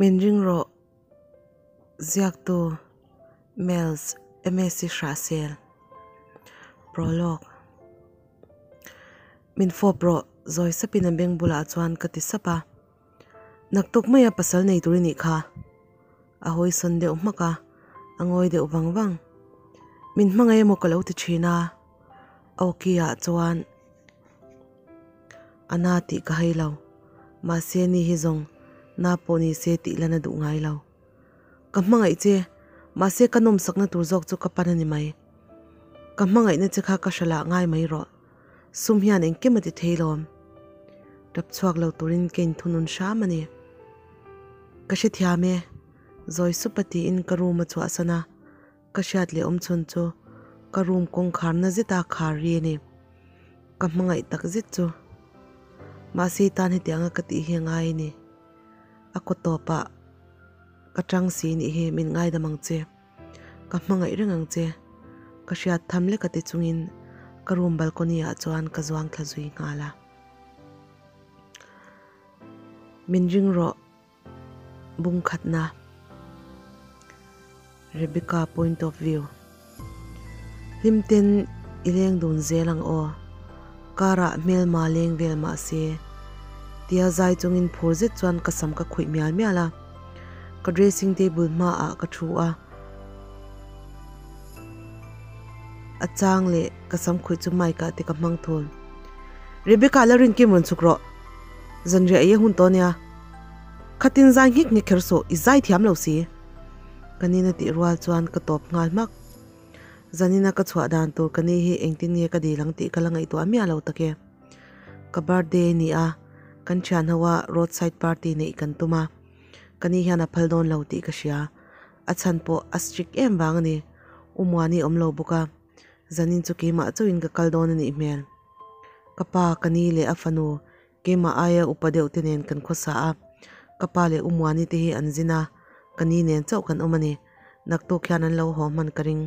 Min ring rawh ziaktu Mels Msc Hrahsel Prologue Min fawp rawh zawi sapin a beng bulah chuan ka ti sap a. Naktuk maia pasal nei tur i nih kha. A hawisawn deuh hmak a, a ngawi deuh vang vang. Min hmangaih emaw ka lo ti thin a, Awki ah chuan a na tih ka hai lo. Mahse ni hi zawng na pawh ni se tih lan a duh ngai lo. Ka hmangaih che, mahse ka nawmsakna tur zawk chu ka pan a ni mai. Ka hmangaihna che kha ka hralah ngai mai rawh. Sum hian engkim a ti thei lawm. Tap chhuak lo turin ka inthunun hram a ni. Ka hrethiam e, zawi sup a tiin ka room a chhuahsan a, ka hriat leh awm chhun chu ka room kawngkhar na zeta khar ri a ni. Ka hmangaih tak zet chu. Mahse i tan hetianga ka tih hi a ngai a ni. A kaw tawpah ka tang si nih hi min ngaidam ang che. Ka hmangaih reng ang che. Ka hriat tham lek a ti chungin ka room balcony ah chuan ka zuang thla zui nghal a. Min ring rawh bung khatna Rebecca point of view Hlim ten i leng dun zel ang aw. Karah hmelma leng vel mah se tia zai chungin phur zet chuan ka sam ka khuih mial mial a. Ka dressing table hmaah ka thu a, a chang leh ka sam khuih chu mic ah te ka hmang thun. Rebecca la rin kim rawn chhuk rawh. Zanriah ei a hun tawh ania. Khatin zai nghek nghek kher suh, i zai thiam lo si. Ka nina tih rual chuan ka tawp nghal hmak. Zanina ka chhuah dan tur ka ni hi engtin nge ka dil ang tih ka la ngaihtuah miah lo tak e. Ka birthday a ni a, kan thian ho a roadside party neih kan tum a. Ka ni hian a phal dawn lo tih ka hria. A chhan pawh a strict em vang a ni. U Muani awm lo bawk a, zanin chu keimah chauhin ka kal dawn a nih hmel. Ka pa, ka ni leh a fanu keimah aia upa deuh te nen kan khawsa a. Ka pa leh U Muani te hi an zin a, ka ni nen chauh kan awm a ni. Naktuk hian an lo haw hman ka ring.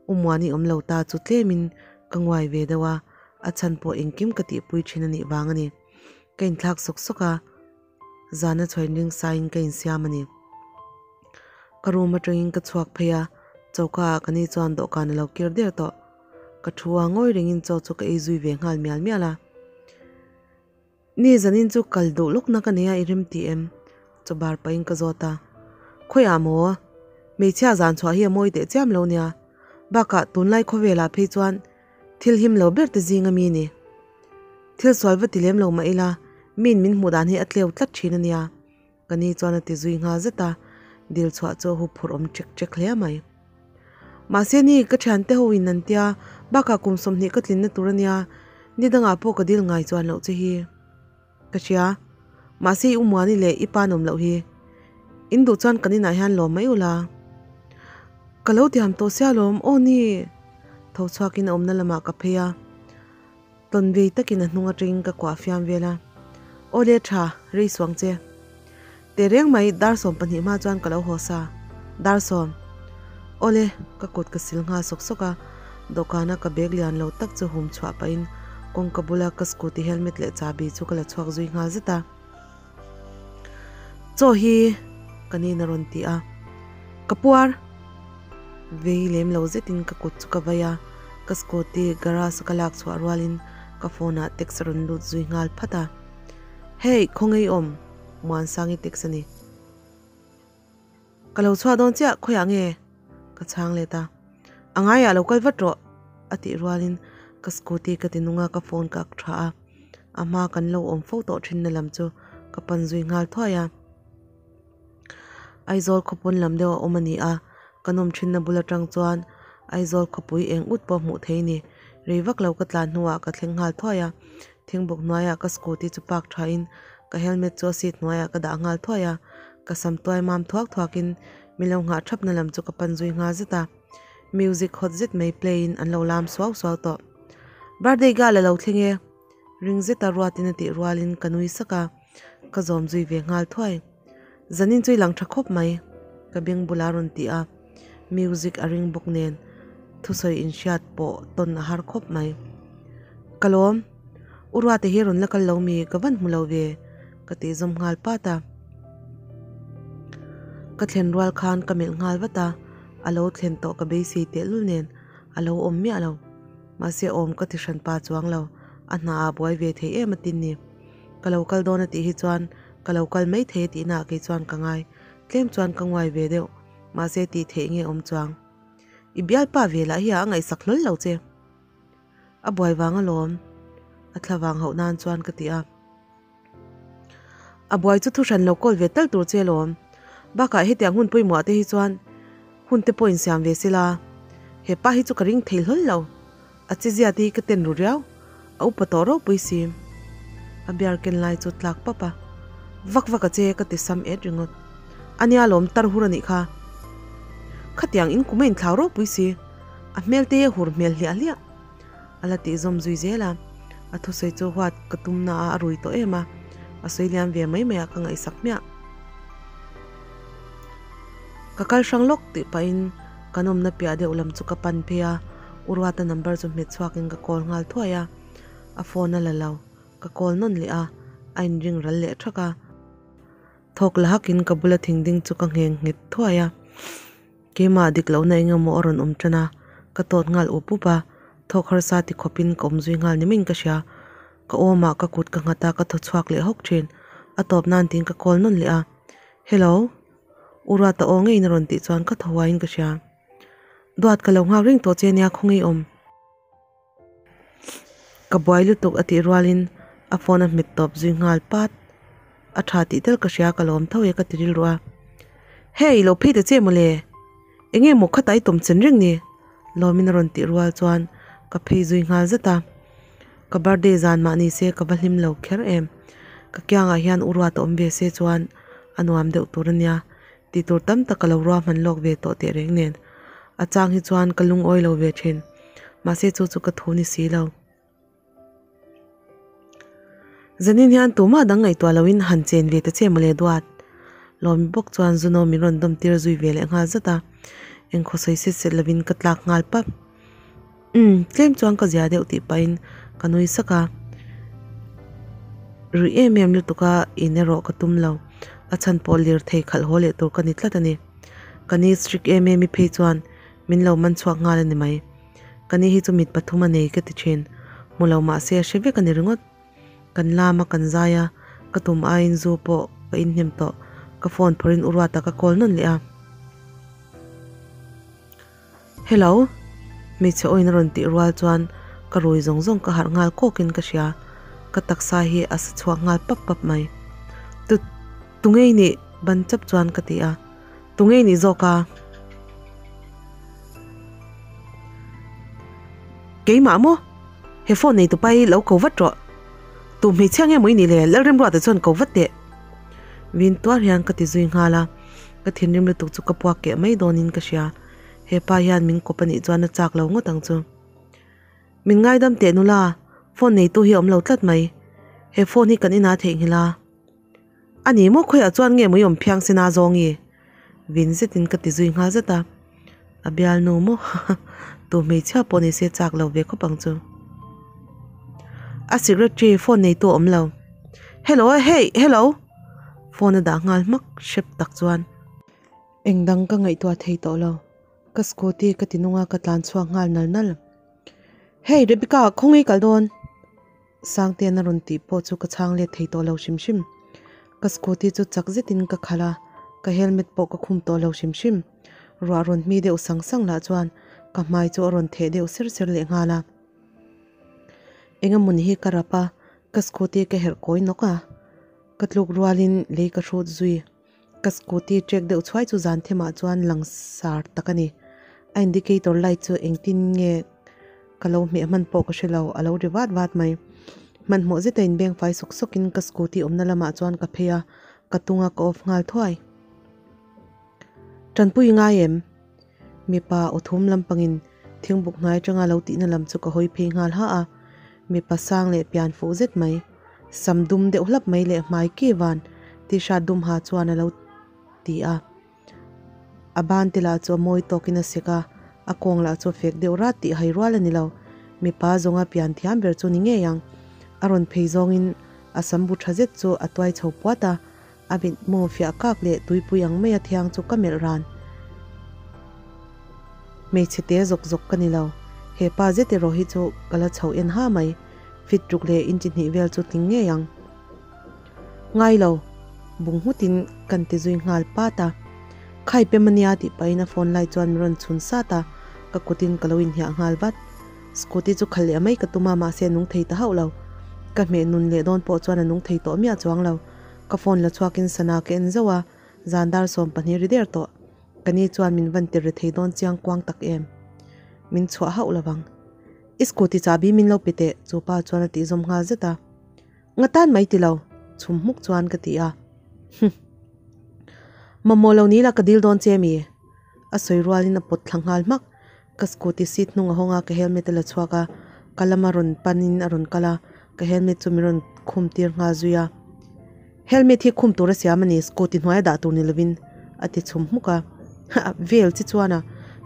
U Muani awm lo ta chu tlemin ka nguai ve deuh a, a chhan pawh engkim ka tihpui thin a nih vang a ni. Ka inthlak sawk sawk a. Zana chhuain ring sain ka insiam a ni. Ka room atangin ka chhuak phei a, choka ah ka ni chuan dawhkan a lo kir der tawh. Ka thu a ngawi rengin chaw chu ka ei zui ve nghal mial mial a. Ni zanin chu kal duh lawkna ka nei a i rem ti em? Chaw bar pahin ka zawt a. Khawiah maw? Hmeichhia zan chhuah hi a mawi teh chiam lo nia. Bakah tunlai khawvelah phei chuan Thil him lo ber te zing a mi ni. Thil sual va ti lem lo mah ila, miin min hmuh dan hi a tleu tlat thin a nia. Ka ni chuan a ti zui nghal zet a, dil chhuah chu a huphurh awm chek chek hle mai. Mahse ni, ka thiante ho in an tia, bakah kum 20 ka tlinna tur a nia, ni dangah pawh ka dil ngai chuan loh che hi. Ka hria, mahse i Umuani leh i pa nawm loh hi. In duh chuan kan inah hian lawm mai ula. Ka lo tiam tawh sia lawm, aw ni! Tho chhuakin a awmna lamah ka phei a, tawn vei takin a hnung atangin ka kuah fiam vel a. Aw le tha, rei suang che. Teh reng mai, dar 12 hma chuan ka lo haw sa. Dar sawm. Aw le, ka kut ka sil nghal sawk sawk a, dawhkana ka bag lian lo tak chu hum chhuah pahin kawngka bula ka scooty helmet leh chahbi chu ka la chhuak zui nghal zet a. Chaw hi ka nin a rawn ti a, ka puar! Vei lem lo zetin ka kut chu ka vai a, ka scooty garage a ka lak chhuah rualin ka phone ah text a rawn lut zui nghal phat a. Hey, khawngaih awm! Muansangi text a ni. Ka lo chhuah dawn chiah, khawiah nge? Ka chhang let a. A ngaiah lo kal vat rawh, a tih rualin ka scooty ka ti nung a, ka phone ka ak tha a. A hma kan lo awm fo tawh thinna lam chu ka pan zui nghal thuai a. Aizawl khawpawn lam deuh a awm a ni a, ka nawm thinna bul atang chuan Aizawl khawpui eng ut pawh hmuh thei a ni. Rei vak lo ka tlan hnuah ka thleng nghal thuai a. Thingbuk hnuaiah ka scooty chu park thain ka helmet chu a seat hnuaiah ka dah nghal thuai a, ka sam tuai mam thuak thuakin min lo nghah thapna lam chu ka pan zui nghal zet a. Music hot zet mai play in an lo lam suau suau tawh. Birthday girl a lo thleng e! Ring zeta ruatin a tih rualin ka nui sak a, ka zawm zui ve nghal thuai. Zanin chu i lang tha khawp mai, ka beng bula rawn ti a, music a ring bawk nen thusawi inhriat pawh tawn a har khawp mai. Ka lawm, U Ruate hi rawn la kal lo mi ka van hmu lo ve, ka tih zawm nghal pat a. Ka thlen rual khan ka melh nghal vat a, a lo thlen tawh ka beisei tehlul nen a lo awm miah lo. Mahse awm ka ti hran pa chuang lo, a hna ah buai ve thei em a tin ni. Ka lo kal dawn a tih hi chuan ka lo kal mai thei a tihna ah kei chuan ka ngai. Tlem chuan ka nguai ve deuh, mahse tih theih nge awm chuang. I bialpa ve lah hi a ngaihsak hlawl lo che. A buai vang alawm, a thla vang hauh nan chuan ka ti a. A buai chu thuhran lo kawl ve tal tur che alawm. Bakah hetiang hun pawimawh ah te hi chuan hun te pawh insiam ve sela. He pa hi chu ka ring thei hlawl lo. A chizia te hi ka ten ru riau. A upa tawh ropui si. A biar ken lai chu tlak pap a. Vak vak a che ka ti sam et ringawt. Ania lawm tar hur anih kha. Khatiang in kum a inthlau ropui si. A hmel te hi a hur hmel hliah hliah. A la tih zawm zui zel a, a thusawi chu huat ka tum na a a rui tawh em a, a sawi liam ve mai mai a ka ngaihsak hmiah. Ka kal hrang lawk tih pahin kan awmna piah deuh lam chu ka pan phei a, U Ruata number chu hmet chhuakin ka call nghal thuai a, a phone a la lo, ka call nawn leh a, a inring ral leh thak a. Thawk la hakin ka bula thing ding chu ka ngheng nghet thuai a. Keimah dik lohna eng emaw a rawn awm tan a, ka tawt nghal up up a, thawk harsa ti khawpin ka awm zui nghal ni maiin ka hria. Ka awmah ka kut ka nghat a, ka thaw chhuak leh hawk thin. A tawp nan tiin ka call nawn leh a, Hello. U Ruata aw ngeiin a rawn tih chuan ka thaw huaiin ka hria. Duat ka lo nghak reng tawh che nia khaw ngei awm. Ka buai lutuk a tih rualin a phone a hmet tawp zui nghal pat. A tha tih tel ka hria ka lawm tho e ka ti rilru a. Hey lo phei ta che mawle. Enge maw khatah i tawm chen reng ni? Lawmin a rawn tih rual chuan ka phei zui nghal zat a. Ka birthday zan mah ni se ka va hlim lo kher em. Ka kiangah hian u ruat a awm ve se chuan a nuam deuh tur a nia. Tih tur tam tak ka lo ruahman lawk ve tawh teh reng nen. A chang hi chuan ka lungawi lo ve thin. Mahse chu chu ka thu ni si lo. Zanin hian tumah dang ngaihtuah loin han chen ve ta che mawle duat. Lawmi bawk chuan Zuno min rawn dawm tir zui ve leh nghal zat a. Engkhaw sawi set set lovin ka tlak nghal pap. Umm, tlem chuan ka zia deuh tih pahin ka nui sak a. Ruih em em lutuk a in erawh ka tum lo. A chhan pawh lirthei khalh haw leh tur ka ni tlat a ni. Ka ni strict em em i phei chuan min lo man chhuak nghal a ni mai. Ka ni hi chu mit pathum a nei ka ti thin. Hmu lo mahse a hre vek a ni ringawt. Kan lam a kan zai a, ka tum aiin zu pawh ka inhnem tawh. Ka phone phawrhin u Ruata ka call nawn leh a. Hello? Hmeichhe awin a rawn tih rual chuan ka rui zawng zawng ka harh nghal kawkin ka hria. Ka taksa hi a sa chhuak nghal pap pap mai. Tu, tungei nih? Ban chap chuan ka ti a. Tungei nih zawk a? Keimah maw? He phone nei tupa hi lo ko vat rawh. Tu hmeichhia nge maw i nih le? Lalremruata chuan ko vat teh. Vin tuar hian ka ti zui nghal a. Ka thinrim lutuk chu ka puak keh mai dawnin ka hria. He pa hian min kawp anih chuan a chak lo ngawt ang chu. Min ngaidam teh nula, phone neitu hi a awm lo tlat mai. He phone hi kan inah a theihnghilh a. A ni maw khawiah chuan nge maw i awm phiang sena zawngi? Vin zetin ka ti zui nghal zat a. A bialnu maw? Tu hmeichhia pawh ni se chak lo ve khawp ang chu. A secretary phone neitu a awm lo. Hello hey hello! Phone a dah nghal hmak hrep tak chuan. Engdang ka ngaihtuah thei tawh lo. Ka scooty ka ti nung a ka tlan chhuak nghal nal nal. Hey Rebecca khawngaih kal dawn? Sangtean a rawn tih pawh chu ka chhang let thei tawh lo hrim hrim. Ka scooty chu chak zetin ka khalh a, ka helmet pawh ka khum tawh lo hrim hrim. Ruah rawn hmi deuh sang sang lah chuan ka hmai chu a rawn theh deuh ser ser leh nghal a. Engemawni hi ka rap a, ka scooty ka herh kawi nawk a. Ka tluk rualin lei ka hrut zui. Ka scooty trek deuh chhuai chu zan themah chuan lang sar tak a ni. A indicator light chu engtin nge ka lo hmeh hman pawh ka hre lo, a lo ri vat vat mai. Hmanhmawh zeta inbeng fai sawk sawkin ka scooty awmna lamah chuan ka phei a, ka tunga ka off nghal thuai. Tanpui ngai em? Mipa aw thum lampangin thingbuk hnai atanga lo tihna lam chu ka hawi phei nghal ha a, mipa sang leh pian fuh zet mai, sam dum deuh hlap mai leh hmai ki van t-shirt dum ha chuan a lo ti a. A ban te lah chu a mawi tawkin a sek a, a kawng lah chu a fek deuh rat tih hai rual a ni lo. Mipa zawnga pian thiam ber chu ni ngei ang. A rawn phei zawngin a sam bu tha zet chu a tuai chho puat a. A mit maw fiah kak leh tuipui ang maia thiang chu ka melh ran. Hmeichhe te zawk zawk ka ni lo. He pa zet erawh hi chu ka la chho en ha mai. Fit ruk leh inchi hnih vel chu tling ngei ang. Ngai lo, bung nghutin kan ti zui nghal pat a. Khai pem ania tih pahin a phone lai chuan min rawn chhun sat a, ka kutin ka lo inhiah nghal vat. Scooty chu khalh leh mai ka tum a, mahse a nung thei ta hauh lo. Ka hmeh nun leh dawn pawh chuan a nung thei tawh miah chuang lo. Ka phone la chhuakin sana ka en zauh a, zan dar 12 ri der tawh. Ka ni chuan min van tir ri thei dawn chiang kuang tak em. Min chhuah hauh lovang. I scooty chahbi min lo pe teh, chu pa chuan a tih zawm nghal zet a. Nga tan mai ti lo, chhum hmuk chuan ka ti a. Humm. Mamawh lo ni la ka dil dawn che mi? A sawi rualin a pawt thla nghal hmak. Ka scooty seat hnung a hawng a, ka helmet a la chhuak a, ka lama rawn panin a rawn kal a, ka helmet chu min rawn khum tir nghal zui a. Helmet hi khum tur a siam a ni, scooty hnuaia dah tur ni lovin a ti chhum hmuk a. Hah, vel chi chuan a,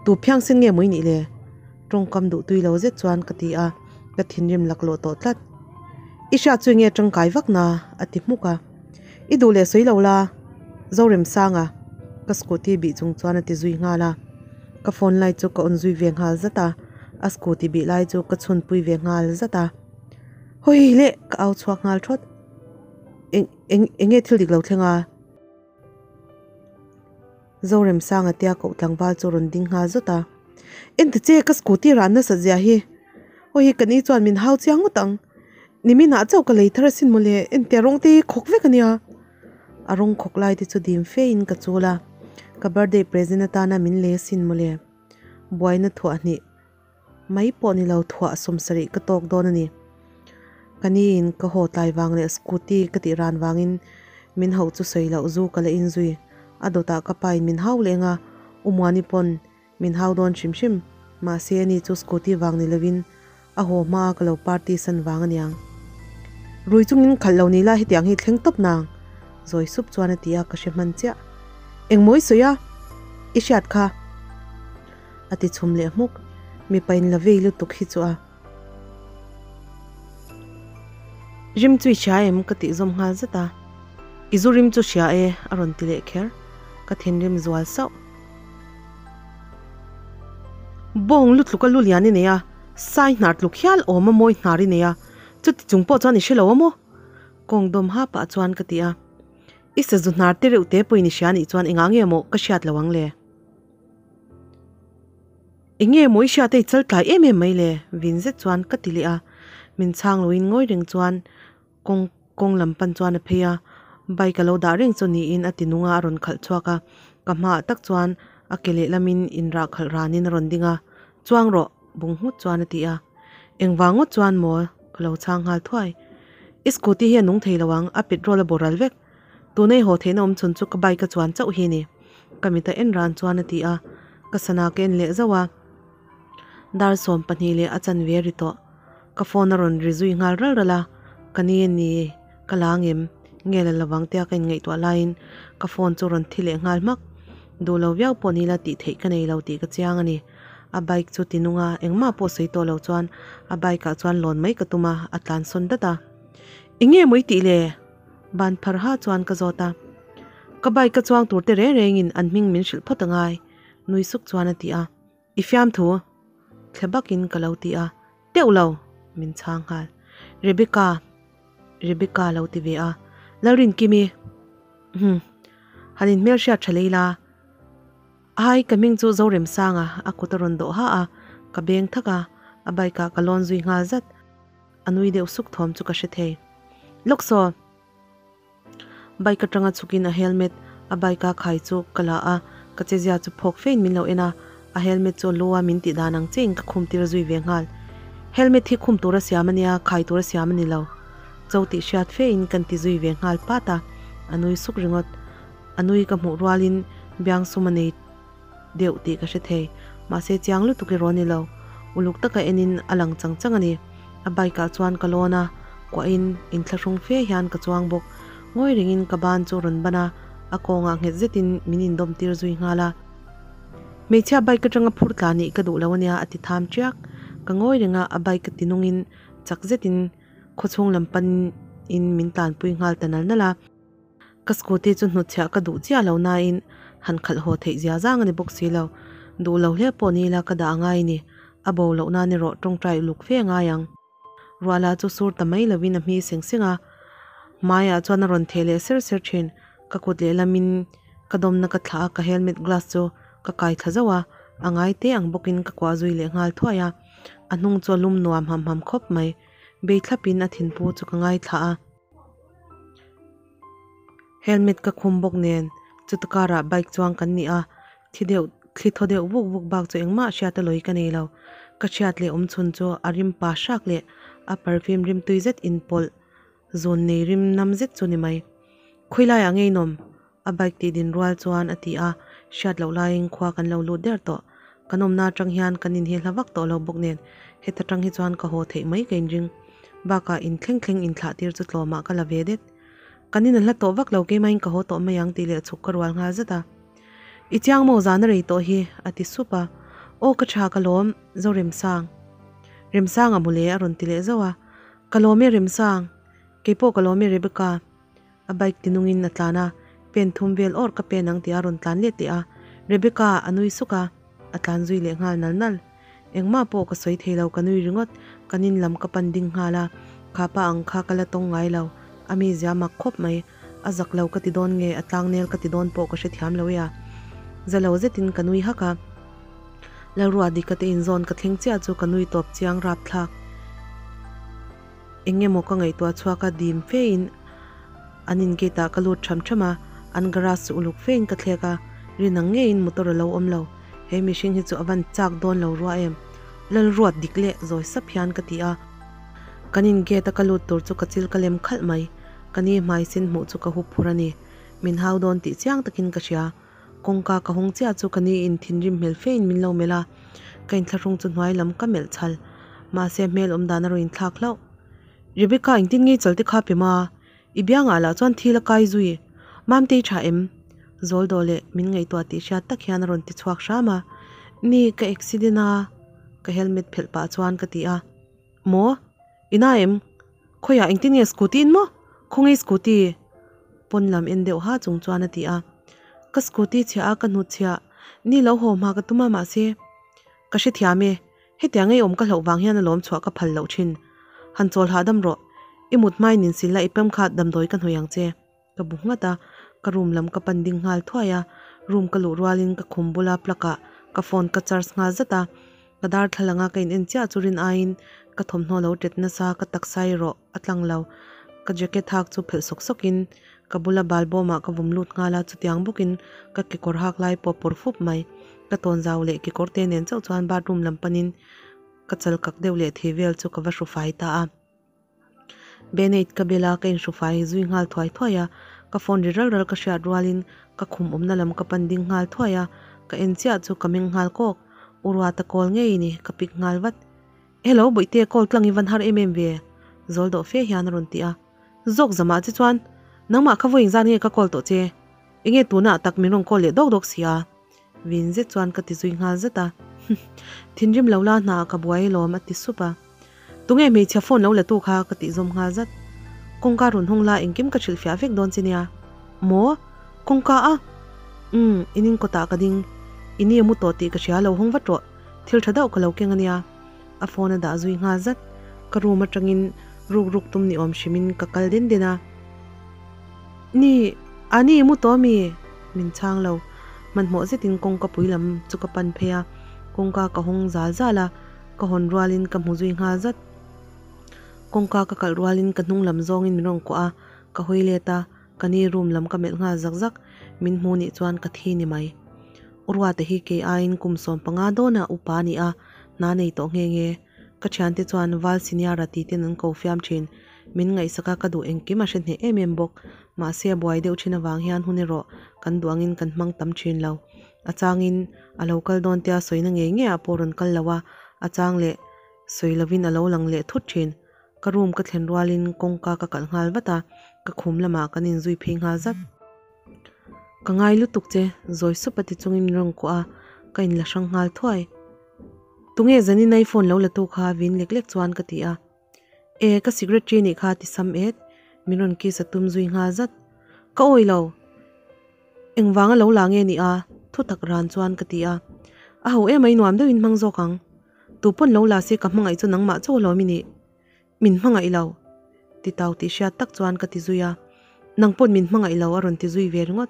tu phiangsen nge maw i nih le? Tawngkam duh tui lo zet chuan ka ti a, ka thinrim laklawh tawh tlat. I hriat chu enge tangkai vak na? a ti hmuk a. I duh leh sawi lo la, Zoremsanga ka scooty bih chung chuan a ti zui nghal a. Ka phone light chu ka on zui ve nghal zat a, a scooty bih lai chu ka chhunpui ve nghal zat a. Hawi leh ka au chhuak nghal thawt. Eng eng enge thil dik lo thleng a? Zoremsanga tia koh tlangval chu rawn ding nghal zawt a. Enti che ka scooty ran nasa zia hi. Hawi hi ka ni chuan min hau chiang ngawt ang. Niminah chauh ka lei thar asin mawle, entia rawng te hi khawk vek ania. A rawng khawk lai te chu dim fe in ka chul a, ka birthday present atana min lei asin mawle. Buaina thuah hnih mai pawh ni lo thuah 70 ka tawk dawn a ni. Ka ni in ka haw tlai vang leh scooty ka tih ran vangin min hauh chu sawi loh zu ka la inzui. A dawtah ka pa in min hau leng a, U Muani pawn Min hau dawn hrim hrim, mahse ani chu scooty vang ni lovin a haw hma ka lo party san vang aniang. Rui chungin khalh lo ni la hetiang hi thleng tawp nang, zawi sup chuan a ti a, ka hre hman chiah. Engmaw i sawi a? I hriat kha? A ti chhum leh hmuk, mipa in la vei lutuk hi chu a. Rim chu i hria em? Ka tih zawm nghal zet a. I zu rim chu hria e, a rawn ti leh kher. Ka thinrim zual sauh. Bawng lutluk a lu lian i nei a, sai hnar tluk hial awm a mawi hnar i nei a, chuti chung pawh chuan i hre lo a maw? Kawng dawm ha pah chuan ka ti a. I sazu hnar te reuh te pawhin i hria anih chuan engah nge maw ka hriat lo ang le? Enge maw i hriat a i chal tlai em em mai le? Vin zet chuan ka ti leh a, min chhang loin ngawi reng chuan kawng kawng lam pan chuan a phei a, bike a lo dah reng chu niin a ti nung a, a rawn khalh chhuak a, ka hmaah tak chuan a ke lehlamin inrah khalh ranin a rawn ding a, Chuang rawh, bung nghut chuan a ti a, Engvang ngawt chuan maw? Ka lo chhang nghal thuai. I scooty hi a nung thei lo ang, a petrol a boral vek. Tuna i haw theihna awm chhun chu ka bike a chuan chauh hi ni. Ka mita en ran chuan a ti a, ka sana ka en leh zauh a. Dar 12 leh a chanve a ri tawh. Ka phone a rawn ri zui nghal ral ral a, ka ni a ni, ka la angem? Nge la lovang tia ka inngaihtuah laiin ka phone chu rawn thi leh nghal hmak. Duh lo viau pawh ni la tih theih ka nei lo tih ka chiang a ni. A bike chu ti nung a, engmah pawh sawi tawh lo chuan a bike ah chuan lawn mai ka tum a, a tlan sawn dat a. Enge maw i tih le? Ban phar ha chuan ka zawt a. Ka bike ka chuang tur te reng rengin an hming min hrilh phawt angai, nui suk chuan a ti a. I fiamthu? Thle bakin ka lo ti a. Teuh lo! Min chhang nghal. Rebecca! Rebecca lo ti ve a. Lalrinkimi! Umm. Han inhmelhriat tha lei la. Ai, ka hming chu Zoremsanga a kut a rawn dawh ha a, ka beng thak a, a bike ah ka lawn zui nghal zat. A nui deuh suk thawm chu ka hre thei. Lawk saw! Bike atanga chhukin a helmet a bike a khai chu ka la a, ka chezia chu phawk fein min lo en a, a helmet chu lu a min tih dan ang chiahin ka khum tir zui ve nghal. Helmet hi khum tura siam a nia, khai tura siam a ni lo. Cho tih hriat fein kan ti zui ve nghal pat a, a nui suk ringawt. A nui ka hmuh rualin biang sum a nei deuh tih ka hre thei. Mahse chiang lutuk erawh a ni lo. Uluk taka enin a lang chang chang a ni. A bike ah chuan ka lawn a, kuahin inthlahrung fe hian ka chuang bawk. Ngawi rengin ka ban chu rawn ban a, a kawngah nghet zetin min indawm tir zui nghal a. Hmeichhia bike atanga phur tla nih ka duh lo ania a ti tham tiak. Ka ngawi reng a, a bike ka tinungin chak zetin khawchhung lam panin min tlanpui nghal ta nal nal a. Ka scooty chu hnutchhiah ka duh chiah lo nain han khalh haw theih zia zang a ni bawk si lo. Duh lo hle pawh ni ila ka dah angai ni. A bo loh nan erawh tawngtai uluk fe angai ang. Ruahla chu sur ta mai lovin a hmi seng seng a, hmaiah chuan a rawn theh leh ser ser thin. Ka kut lehlamin ka dawmna ka thlah a, ka helmet glass chu ka kai thla zauh a, a ngai te ang bawkin ka kuah zui leh nghal thuai a. A hnung chu a lum nuam ham ham khawp mai. Bei thlapin a thinpu chu ka ngaithla a. Helmet ka khum bawk nen chuta karah bike chuang kan ni a, thi deuh thli thaw deuh vuk vuk bak chu engmah hriat a lawi ka nei lo. Ka hriat leh awm chhun chu a rim pa hrak leh a perfume rim tui zet inpawlh zawn nei rim nam zet chu ni mai. Khawilaiah ngeinawm a bike tih din rual chuan a ti a, hriat loh laiin khua kan lo lut der tawh. Kan awmna atang hian kan inhi hla vak tawh lo bawk nen heta tang hi chuan ka haw theih mai ka inring. Bakah in thleng thleng inthlah tir chu tlawmah ka la ve det. Kan in a hla tawh vak lo keimahin ka haw tawh mai ang tih leh chhuk ka rual nghal zat a. I chiang maw zan a rei tawh hi a ti sup a. Aw ka tha ka lawm zo Remsang. Remsang a mu le a rawn ti leh zauh a. Ka lawm e Remsang. Keipawh ka lawm e Rebecca. A bike ti nungin a tlan a, pen thum vel awr ka pen ang tih a rawn tlan let leh a. Rebecca a nui suk a, a tlan zui leh nghal nal nal. Engmah pawh ka sawi thei lo ka nui ringawt, kan in lam ka pan ding nghal a, kha pa ang kha ka la tawng ngai lo, a mizia mak khawp mai, a zak lo ka ti dawn nge a tlangnel ka ti dawn pawh ka hrethiam lo e a. Za lo zetin ka nui hak a, Lalruah dika te inzawn ka thleng chiah chu ka nui tawp chiang rapthlak. Eng emaw ka ngaihtuah chhuak a dim fe in an in gate ah ka lut tham tham a, an garage chu uluk fe in ka thlek a, rin ang ngeiin motor a lo awm lo, he mihring hi chu a van chak dawn lo rua em, lal ruat dik leh zawi sap hian ka ti a, kan in gate a ka lut tur chu ka chil ka lem khalh mai, ka ni hmai sin hmuh chu ka hup phur a ni, min hau dawn tih chiang takin ka hria. Kawngka ka hawng chiah chu ka ni in thinrim hmel fe in min lo melh a, ka inthlahrung chu hnuai lam ka melh chhal. Mahse hmel awm dan a rawn inthlak hlauh. Rebecca engtin nge chalte kha pe ma? I biangah lah chuan thil a kai zui. Mamtei tha em? Zawl dawh leh min ngaihtuah tih hriat tak hian a rawn ti chhuak hram a. Ni, ka accident a, ka helmet phelh pah chuan ka ti a. Maw? I na em? Khawiah engtin nge scooty in maw? Khawnge scooty? Pawn lam en deuh ha chung chuan a ti a. Ka scooty chhiah a ka hnut chhiah ni lo haw hma ka tum a mahse ka hrethiam e, hetiang ei awm ka hlauh vang hian a lawm chhuah ka phal loh thin. Han chawl hahdam rawh, i mut hmain insil la i pem kha damdawi ka hnawih ang che. Ka bu nghat a, ka room lam ka pan ding nghal thuai a, room ka luh rualin ka khum bula plug ah ka phone ka charge nghal zat a, ka darthlalang a ka in en chiah chu rin aiin ka thawmhnaw lo tet nasa ka taksa erawh a tlang lo, ka jacket hak chu phelh sawk sawk in ka bula balbawm ah ka vawm lut nghal a, chutiang bawkin ka kekawr hak lai pawh pawr fup mai, ka tawnzau leh kekawr te nen chauh chuan bathroom lam panin ka chal kak deuh leh thei vel chu ka va hru fai ta a. Beneit ka bela ka inhrufai zui nghal thuai thuai a, ka phone ri ral ral ka hriat rualin ka khum awmna lam ka pan ding nghal thuai a, ka en chiah chu ka meng nghal kawk. U Ruata call ngei ni, ka pick nghal vat. Hello Bawihte, call tlang i van har em em ve? Zawl dawh fe hian a rawn ti a. Zawk zamah che chuan, nangmah kha vawiin zan nge ka call tawh che? Enge tunah tak min rawn call leh dawk dawk si a? Vin zet chuan ka ti zui nghal zat a. Thinrim lo la hna ka buai alawm a ti sup a. Tunge hmeichhia phone lo la tu kha ka tih zawm nghal zat. Kawngka rawn hawng la engkim ka hrilh fiah vek dawn che nia. Maw? Kawngka a? Umm, in in kawtah ka ding. I ni a mu tawh tih ka hria lo hawng vat rawh. Thil tha deuh ka lo keng a nia. A phone a dah zui nghal zat. Ka room atangin ruk ruk tum ni awm hrimin ka kal den den a. Ni, a ni i mu tawh ami? Min chhang lo. Hmanhmawh zetin kawngka pui lam chu ka pan phei a. Kawngka ka hawng zal zal a. Ka hawn rualin ka hmu zui nghal zat. Kawngka ka kalh rualin ka hnung lam zawngin min rawn kuah a, ka hawi let a, ka ni room lam ka melh nghal zak zak, min hmu nih chuan ka thi ni mai. U Ruata hi kei aiin kum 15 dawna upa a ni a, hna nei tawh nghe nghe. Ka thiante chuan Val Senior-a ti ten an ko fiam thin. Min ngaihsak a, ka duh engkim a hre hneh em em bawk. Mahse a buai deuh thin avang hian hun erawh kan duh angin kan hmang tam thin lo. A changin a lo kal dawn tia sawina ngei ngei ah pawh rawn kal lo a, a chang leh sawi lovin a lo lang leh thut thin. Ka room ka thlen rualin kawngka ka kalh nghal vat a, ka khum lamah kan inzui phei nghal zat. Ka ngai lutuk che, zawi sup a ti chungin min rawn kuah a, ka inla hrang nghal thuai. Tunge zanin a i phone lo la tu kha vin lek lek chuan ka ti a. E, ka secretary nih kha ti sam et, min rawn kiss a tum zui nghal zat. Ka awi lo. Engvanga lo la nge ni a? Thu tak ran chuan ka ti a. A ho emai nuam deuhin hmang zawk ang. Tu pawn lo la se ka hmangaih chu nangmah chaw lawm i nih. Min hmangaih lo. Ti tau tih hriat tak chuan ka ti zui a. Nang pawn min hmangaih lo a rawn ti zui ve ringawt.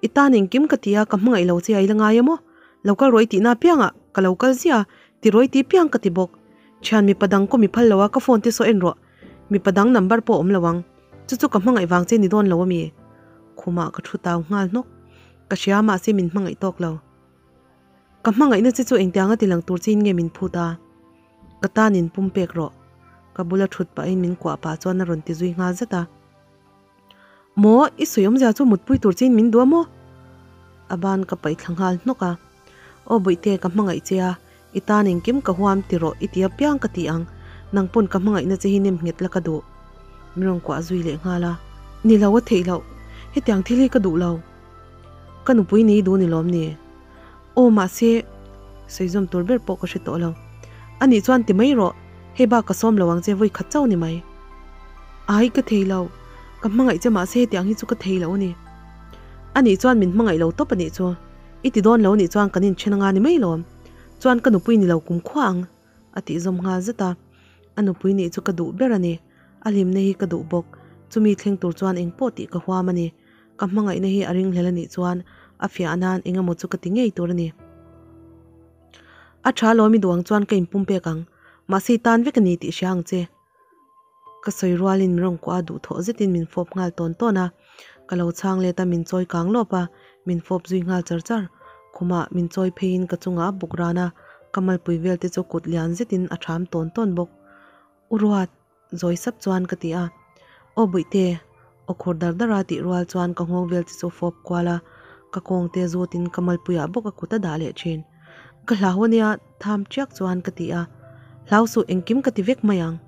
I tan engkim ka ti a, ka hmangaih lo che a i la ngai emaw? Lo kal rawih tihna apiangah ka lo kal ziah a, ti rawih tih piang ka ti bawk. Thian mipa dang kaw mi phal lo a, ka phone te saw en rawh. Mipa dang number pawh awm lo ang. Chu chu ka hmangaih vang che ni dawn lo ami? Khumah ka thu tau nghal hnawk. Ka hria mahse min hmangaih tawk lo. Ka hmangaihna che chu engtianga ti lang tur chiin nge min phut a? Ka tan in pum pek rawh. Ka bula thut pahin min kuah pah chuan a rawn ti zui nghal zat a. Maw, i sawi awmzia chu mutpui tur chiin min duh a maw? A ban ka paih thla nghal hnawk a. Aw Bawihte, ka hmangaih che a, i tan engkim ka huam ti rawh i ti apiang ka ti ang, nang pawn ka hmangaihna che hi nem nghet la ka duh. Min rawn kuah zui leh nghal a. Ni lo a theih loh, hetiang thil hi ka duh lo. Ka nupui ni duh ni lawm ni? Aw mahse, sawi zawm tur ber pawh ka hre tawh lo. Anih chuan ti mai rawh, hei bak ka sawm lo ang che vawi khat chauh ni mai. Ai ka thei lo, ka hmangaih che mahse hetiang hi chu ka thei lo a ni. Anih chuan min hmangaih lo tawp anih chu. I ti dawn lo anih chuan kan inthen anga ni mai lawm. Chuan ka nupui ni lo kum khua ang, a tih zawm nghal zet a. A nupui nih chu ka duh ber a ni. A hlimna hi ka duh bawk. Chumi thleng tur chuan engpawh tih ka huam a ni. Ka hmangaihna hi a ringhlel a nih chuan a fiah nan eng emaw chu ka ti ngei tur a ni. A tha lawm i duh ang chuan ka inpum pek ang, mahse i tan vek a ni tih hria ang che. Ka sawi rualin min rawn kuah a duh thawh zetin min fawp nghal tawn tawn a, ka lo chhang let a min chawi kang lawp a, min fawp zui nghal char char. Khumah min chawi pheiin ka chungah a buk ran a, ka malpui vel te chu kut lian zetin a tham tawn tawn bawk. U Ruat! Zawi sap chuan ka ti a. Aw Bawihte! Aw khur dar dar a tih rual chuan ka nghawng vel che chu fawp kual a, ka kawng te zutin ka malpuiah bawk a kut a dah leh thin. Ka hlau ania tham chiak chuan ka ti a. Hlau suh engkim ka ti vek mai ang.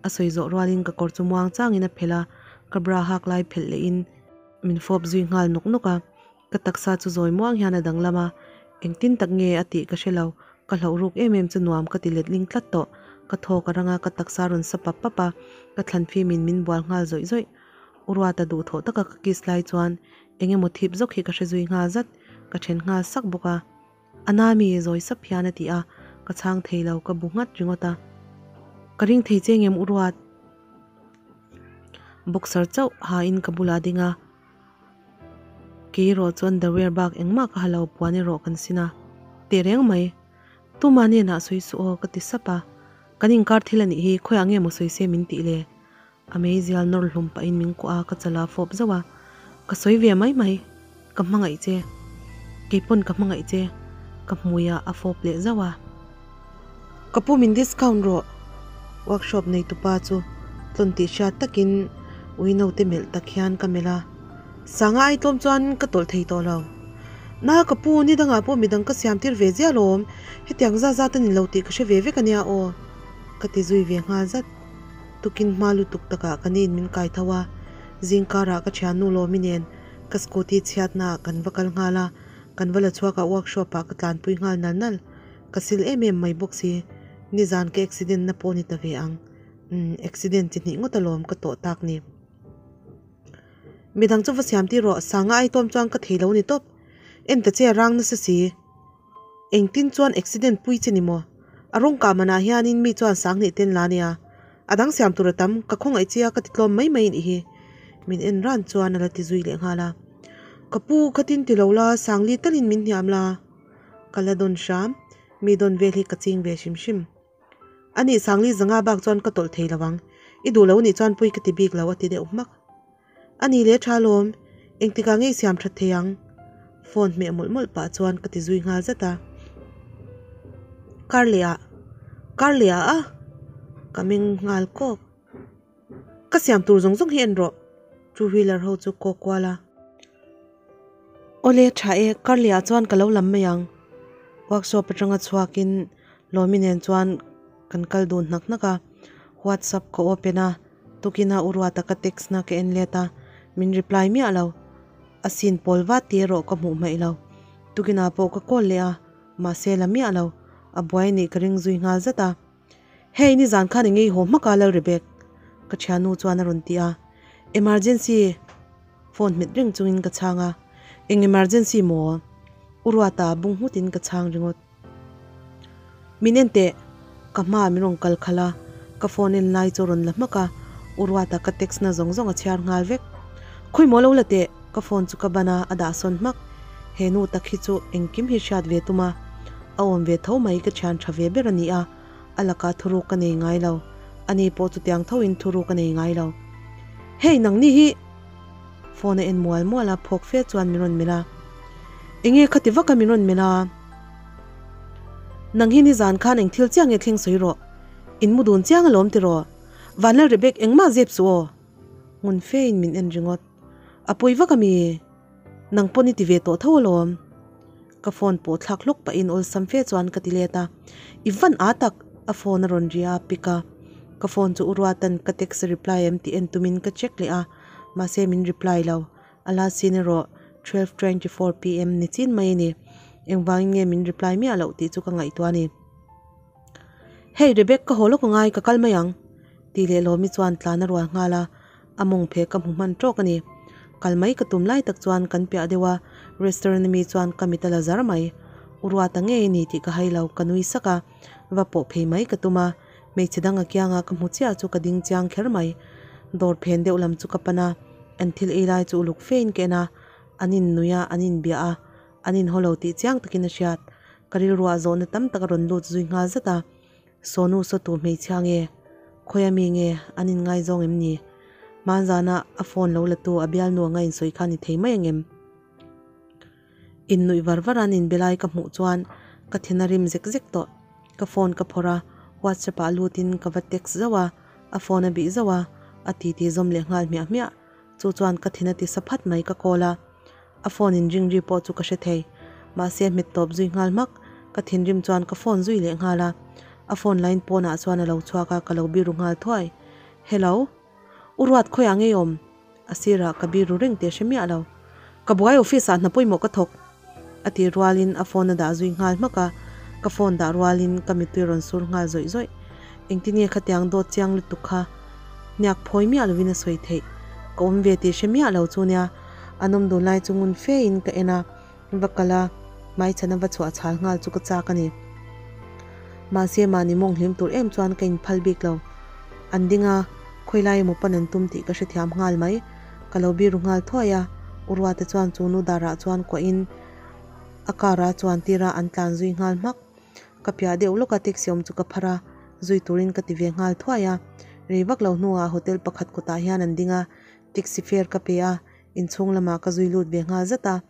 A sawi zawh rualin ka kawr chu muang changin a phelh a, ka bra hak lai phelh lehin min fawp zui nghal nawk nawk a. Ka taksa chu zawi muang hian a danglam a, engtin tak nge a tih ka hre lo, ka hlauh ruk em em chu nuam ka ti letling tlat tawh, ka thaw ka rang a, ka taksa rawn sa pap pap a, ka thlan fimin min bual nghal zawih zawih. U Ruata duhthawh taka ka kiss lai chuan eng emaw thip zawk hi ka hre zui nghal zat, ka then nghal sak bawk a. A na mi zawi sap hian a ti a, ka chhang thei lo, ka bu nghat ringawt a. Ka ring thei che ngem U Ruat? Boxer chauh ha in ka bulah ding a. Kei erawh chuan underwear bak engmah ka ha lo puan erawh kan sin a, teh reng mai. Tuma hnenah sawi suh aw ka ti sap a, kan inkar thil a nih hi khawiah nge maw sawi se min tih le? A meizial nawr hlum pahin min kuah a, ka chala fawp zauh a, ka sawi ve mai mai, ka hmangaih che, kei pawn ka hmangaih che, ka hmuiah a fawp leh zauh a. Ka pu min discount rawh. Workshop neitupa chu tlawn tih hriat takin ui naute melh tak hian ka melh a, Sanga ai tlawm chuan ka tawlh thei tawh lo. Na ka pu, ni dangah pawh midang ka siam tir ve ziah alawm, hetiang zat zat a ni lo tih ka hre ve vek a nia aw, ka ti zui ve nghal zat. Tukin hma lutuk takah ka niin min kai tho a, zingkarah ka thiannu Lawmi nen ka scooty chhiatnaah kan va kal nghal a, kan va la chhuak a workshop ah ka tlanpui nghal nal nal. Ka sil em em mai bawk si, nizan ka accident na pawh ni ta ve ang. Umm, accident chi hnih ngawt alawm ka tawh tak ni. Midang chu va siam tir rawh, sanga ai tawm chuan ka thei lo ni tawp. En ta che a rang nasa si. Engtin chuan accident pui che ni maw? A rawng kah manah hianin mi chuan sang hnih ten la nia. A dang siam tur a tam, ka khawngaih che a ka ti tlawm mai mai nih hi. Min en ran chuan a la ti zui leh nghal a. Ka pu, khatin ti lo la, sangli talin min hniam la. Ka la dawn hram, mi dawn vel hi ka ching ve hrim hrim. A nih Sangli zanga bak chuan ka tawlh thei lo ang, i duh lo nih chuan pui ka ti bik lo a ti deuh hmak. A nih leh tha lawm, engtikah nge i siam that thei ang? Phone hmeh mawlh mawlh pah chuan ka ti zui nghal zat a. Kar leh ah, kar leh ah a! Ka meng nghal kawk. Ka siam tur zawng zawng hi en rawh, two wheeler ho chu kawk kual a. Awle tha e, Carly ah chuan ka lo lam mai ang. Workshop atanga chhuakin Lawmi nen chuan kan kal dun hnak hnak a, WhatsApp ka open a, tukina u Ruata ka text na ka en let a, min reply miah lo. A sin pawl vat tih erawh ka hmuh hmaih lo. Tukina pawh ka call leh a, mahse la miah lo. A buai nih ka ring zui nghal zat a. Hei nizan khan i ngei haw hmak a Lalrebek, ka thiannu chuan a rawn ti a. Emergency! Phone hmet reng chungin ka chhang a, Eng emergency maw? U Ruata bung nghutin ka chhang ringawt. Min en teh, ka hma min rawn kal khalh a, ka phone en lai chu a rawn la hmak a, U Ruata ka text na zawng zawng a chhiar nghal vek. Khawi maw lo la teh, ka phone chu ka ban a, a dah sawn hmak. He nu tak hi chu engkim hi hriat ve tum a, a awm ve tho mai ka thian tha ve ber a ni a, a lakah thuruk ka nei ngai lo, ani pawh chutiang thoin thuruk a nei ngai lo. Hei nangni hi! Phone a en mual mual a, phawk fe chuan min rawn melh a. Enge khati vaka min rawn melh a? Nang hi nizan khan eng thil chiah nge thleng sawi rawh. In mu dun chiang alawm tiraw? Vanlal Rebek engmah zep suh aw. Ngun fe in min en ringawt. A pawi vak ami? Nang pawn i ti ve tawh tho alawm. Ka phone pawh thlak hlawk pahin awlsam fe chuan ka ti let a. I van a tak! A phone a rawn ri a, pick a. Ka phone chu u Ruatan ka text reply em tih en tumin ka check leh a, mahse min reply lo. A last scene erawh 12:24 pm ni chin mai a ni. Engvangin nge min reply miah loh tih chu ka ngaihtuah a ni. Hey Rebek ka haw lawk angai ka kal mai ang tih leh Lawmi chuan tlan a rual nghal a, a mawng pheh ka hmu hman tawk a ni. Kal mai ka tum lai tak chuan kan piah deuh a, restaurant ami chuan ka mit a la zar mai. U Ruata ngei a ni tih ka hai lo, ka nui sak a, va pawh phei mai ka tum a, hmeichhe dang a kianga ka hmu chiah chu ka ding chiang kher mai. Dawr phen deuh lam chu ka pan a, an thil ei lai chu uluk fe in ka en a, an innui a, an inbiah a, An inhaw lo tih chiang takin a hriat. Ka rilruah zawhna tam tak a rawn lut zui nghal zat a. Sawnu sawtu hmeichhia nge? Khawia mi nge? An inngaizawng em ni? Hmanzana a phone lo latu a bialnu anga insawi kha ni thei mai angem? Innuih var var an inbe lai ka hmuh chuan ka thin a rim zek zek tawh. Ka phone ka phawrh a, WhatsApp ah lutin ka va text zauh a, a phone a bih zauh a, a titi zawm leh nghal hmiah hmiah. Chu chuan ka thin a ti sa phat mai ka call a. A phone in ring ri pawh chu ka hre thei. Mahse hmet tawp zui nghal hmak. Ka thinrim chuan ka phone zui leh nghal a. A phone line pawnah chuan a lo chhuak a, ka lo biru nghal thuai. Hello. U Ruat khawiah ngei awm? A sirah ka biru reng tih a hre miah lo. Ka buai office ah hna pawimawh ka thawk. A tih rualin a phone a dah zui nghal hmak a. Ka phone dah rualin ka mittui rawn sur nghal zawih zawih. Engtin nge khatiang dawt chiang lutuk kha hniak phawi miah lovin a sawi theih? Ka awm ve tih hre miah lo chu nia. An awm dun lai chu ngun fe in ka en a, va kal a, hmaichhan a va chhuah chhal nghal chu ka chak a ni. Mahse mahni mawng hlim tur em chuan ka inphal bik lo. An ding a, khawi lai emaw pan an tum tih ka hrethiam nghal mai. Ka lo biru nghal thuai a, U Ruata chuan chu nu darah chuan kuah in a car a chuan tir a, an tlan zui nghal hmak. Ka piah deuh lawk a taxi awm chu ka phar a, zui turin ka ti ve nghal thuai a. Rei vak lo hnuah hotel pakhat kawtah hian an ding a, taxi fare ka pe a, inchhung lamah ka zui lut ve nghal zat a.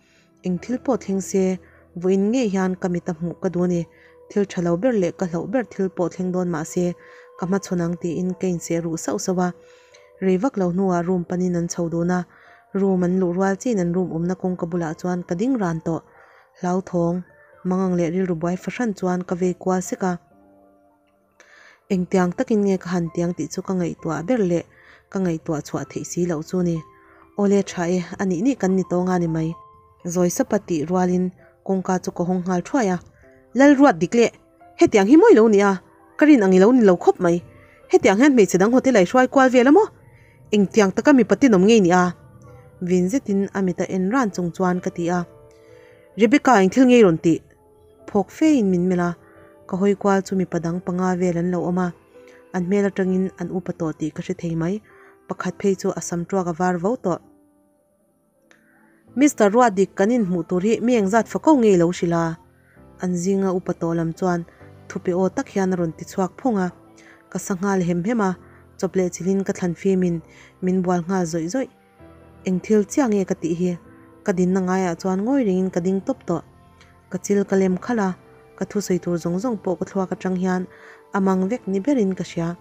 Eng thil pawh thleng se, vawiin ngei hian ka mit a hmuh ka duh a ni. Thil tha lo ber leh ka hlauh ber thil pawh thleng dawn mah se, ka hmachhawn ang tiin ka inseh ruh sauh sauh a. Rei vak lo hnuah room panin an chho dun a, room an luh rual chiin an room awmna kawngka bulah chuan ka ding ran tawh. Hlauthawng. Mangang leh rilru buai fahran chuan ka vei kual sek a. Engtiang takin nge ka han tiang tih chu ka ngaihtuah ber leh ka ngaihtuah chhuah theih si loh chu ni. Awle tha e, a nih nih kan ni tawng a ni mai. Zawi sapa tih rualin kawngka chu ka hawng nghal thuai a. Lal ruat dik leh, hetiang hi mawi lo ni a, ka rin ang i lo ni lo khawp mai. Hetiang hian hmeichhe dang hotel a i hruai kual vel a maw? Engtiang taka mipa tinawm ngei ni a? Vin zetin a mit a en ran chung chuan ka ti a. Rebecca eng thil ngei rawn tih? Phawk fe in min melh a, ka hawi kual chu mipa dang panga vel an lo awm a, an hmel atangin an upa tawh tih ka hre thei mai, pakhat phei chu a sam tuak a var vo tawh. Mister Ruatdik kan inhmuh tur hi mi engzat fako ngei lo hrilh a? An zinga upa tawh lam chuan thupe aw tak hian a rawn ti chhuak phung a, ka sa nghal hem hem a, chawp leh chilhin ka thlan fimin min bual nghal zawih zawih. Eng thil chiah nge ka tih hi? Ka dinna ngaiah chuan ngawi ringin ka ding tawp tawh. Ka chil ka lem khalh a, ka thusawi tur zawng zawng pawh ka thluak atang hian a mang vek ni berin ka hria.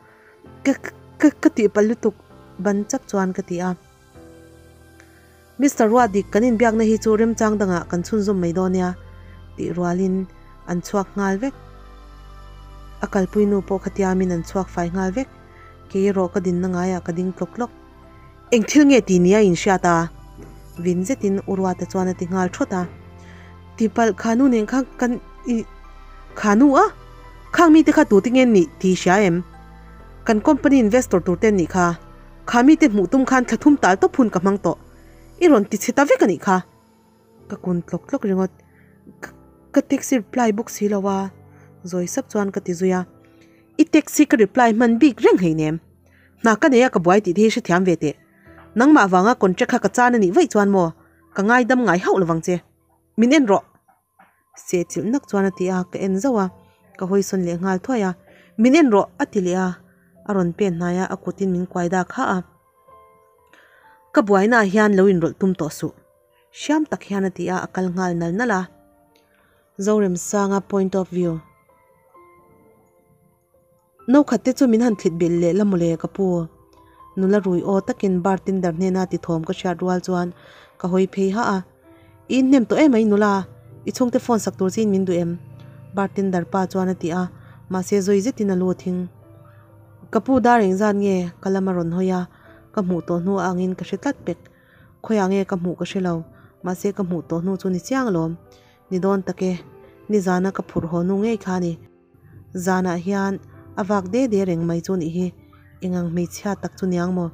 Ka ka ka tih palh lutuk ban chap chuan ka ti a. Mister Ruatdik kan inbiakna hi chu remchang dangah kan chhunzawm mai dawn nia tih rualin an chhuak nghal vek. A kalpui nu pawh khatiamin an chhuak fai nghal vek. Kei erawh ka dinna ngaiah ka ding tlawk tlawk. Eng thil nge ti nia in hriat a? Vin zetin U Ruata chuan a ti nghal thawt a. Tipalh khanu nen khan kan i khanu a? Khang mite kha tute nge nih ti hria em? Kan company investor tur te an nih kha. Kha mite hmuh tum khan thla thum tal tawp hun ka hmang tawh. I rawn ti chhe ta vek a nih kha. Ka kun tlawk tlawk ringawt. Ka ka taxi reply bawk si lo a, zawi sap chuan ka ti zui a. I taxi ka reply hman bik reng hleinem. Hna ka nei a ka buai tih te hi hrethiam ve teh. Nangmah vanga contract kha ka chan a nih vaih chuan maw ka ngaidam ngai hauh lovang che. Min en rawh. Se chilh nak chuan a ti a, ka en zauh a, ka hawisawn leh nghal thuai a. Min en rawh a ti leh a, a rawn pen hnai a, a kutin min kuai dak hah a. Ka buainaah hian lo inrawlh tum tawh suh. Hriam tak hian a ti a, a kal nghal nal nal a. Zoremsanga point of view. No khat te chu min han thlit belh leh la mawle ka pu. Nula rui aw takin bartender hnena ti thawm ka hriat rual chuan ka hawi phei hah a. I inhnem tawh em ai nula, i chhungte phone sak tur chiin min duh em? Bartender pa chuan a ti a, mahse zawi zetin a lu a thing. Ka pu dar engzat nge ka lam a rawn hawi a, ka hmuh tawh hnu a angin ka hre tlat pek. Khawiah nge ka hmuh ka hre lo, mahse ka hmuh tawh hnu chu ni chiang alawm. Ni dawn tak e, nizana ka phurh haw hnu ngei kha a ni. Zanah hian a vak de de reng mai chu nih hi, engang hmeichhia tak chu niang maw?